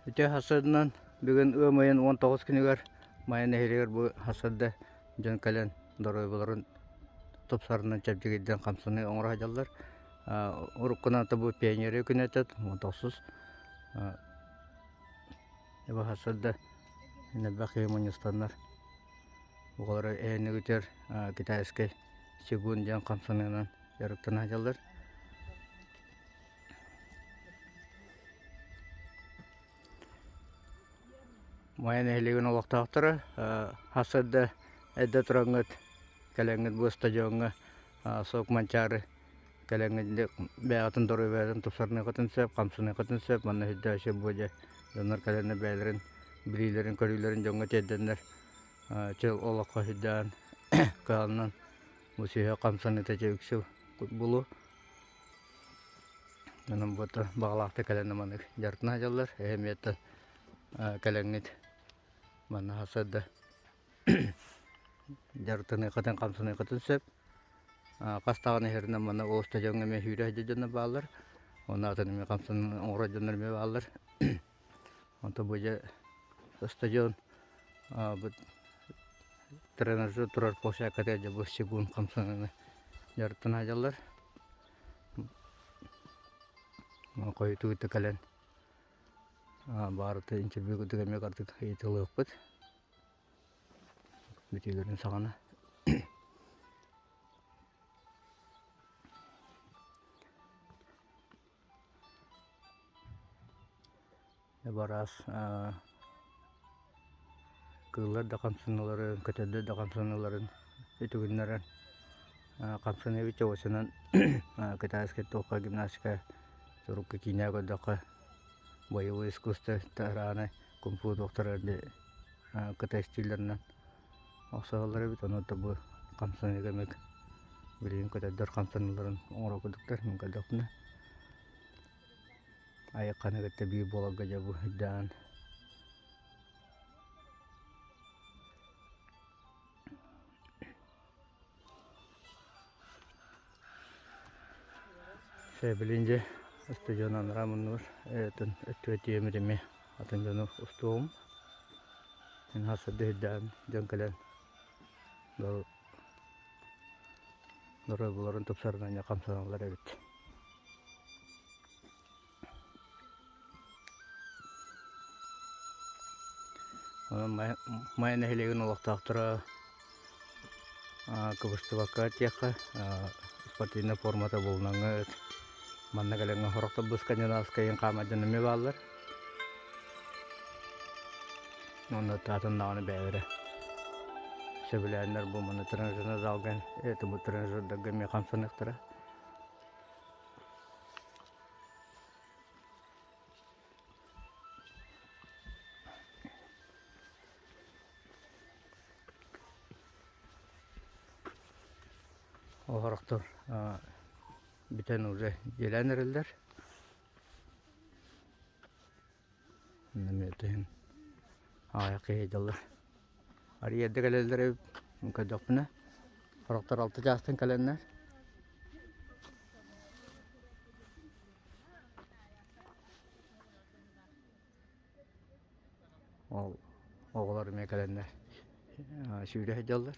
Ити сарсыарданан бүгүн ыам ыйын 19 күнүгэр Майа нэһилиэгэр бу сарсыарда дьон кэлэн доруобуйаларын тупсарынан чэбдигирдэн хамсаныы оҥоро сылдьаллар. Уруккунан бу пионерия күнэ этэ 19 Бу сарсыарда элбэх киһи мунньустаннар оҕолору эһэнигитигэр китайскай цигун диэн хамсаныынан дьарыктана сылдьаллар. Майа нэһилиэгин олохтоохторо сарсыарда эрдэ тураҥҥыт кэлэҥҥит бу стадиоҥҥа Сок Манчаары кэлэҥҥит бэйэҕитин доруобуйаҕытын тупсарыныаххытын сөп, хамсаныаххытын сөп. Манна сирдээх үчүгэй буо дьэ дьоннор кэлэннэр бэйэлэрин билиилэрин-көрүүлэрин дьоҥҥо тиэрдэннэр чөл олоххо сирдээн кыһаллан бу сүһүөх хамсаныыта дьэ үксү булуо. Онон буота баҕалаахтык кэлэн маннык дьарыктана сылдьаллар. Эһэмиэттэн кэлэҥҥит манна сарсыарда дьарыктаныаххытын, хамсаныаххытын сөп. Хас даҕаны иһэринэн манна ол стадиоҥҥа эмиэ сүүрэ сылдьар дьоннор бааллар. Уонна атын эмиэ хамсаныы оҥорор дьоннор эмиэ бааллар. Онтон бу дьэ стадион бу тренажер турар площадкатыгар дьэ бу цигун хамсаныыны дьарыктана сылдьаллар. Хойутуу кэлэн баарыта интервью курдук эмиэ кырдьык ыйыталыахпыт бүтүүлэрин саҕана. Бараас кыыллар да хамсаныыларын, көтөрдөр да хамсаныыларын үтүгүннэрэн хамсаныыбыт чугасынан китайскай туохха гимнастика сурукка киинэ көрдөххө боевой искусство тарааны кунг-фу туохтара кытай стиллэринэн охсуһаллар эбит ону бу хамсаныыга эмиэ билигин көтөрдөр хамсаныыларын оҥорор курдуктар мин көрдөхпүнэ Айыкканы кытта биир буоларга дьэ бу үрдээн Сөбүлүүн дьэ устудьуон анараа муннугар атын өттүгэр тиийэммит эмиэ атын дьону устуоҕум. Мин сарсыарда үрдээн дьон кэлэн доруобуйаларын тупсарынан хамсаналлар эбит. Онон Майа нэһилиэгин олохтоохторо кыбыстыбакка этиэххэ, спортивнай формата булунаҥҥыт, манна кэлэҥҥэ сорохтор бу скандинавскайын хаамар дьон эмиэ бааллар. Уонна атын даҕаны бэйэлэрэ сөбүлээннэр бу манна тренажернай залга, это бу тренажердарга эмиэ хамсаныахтара. Оһорохтор бүтэн уже дьиэлээн эрэллэр. Эмиэ аҕыйах киһи дьаллар. Арыйа эрдэ кэлэллэр эбит көрдөхпүнэ. Сорохтор алта чаастан кэлэннэр. Ол оҕолор эмиэ кэлэннэр сүүрэ сылдьаллар.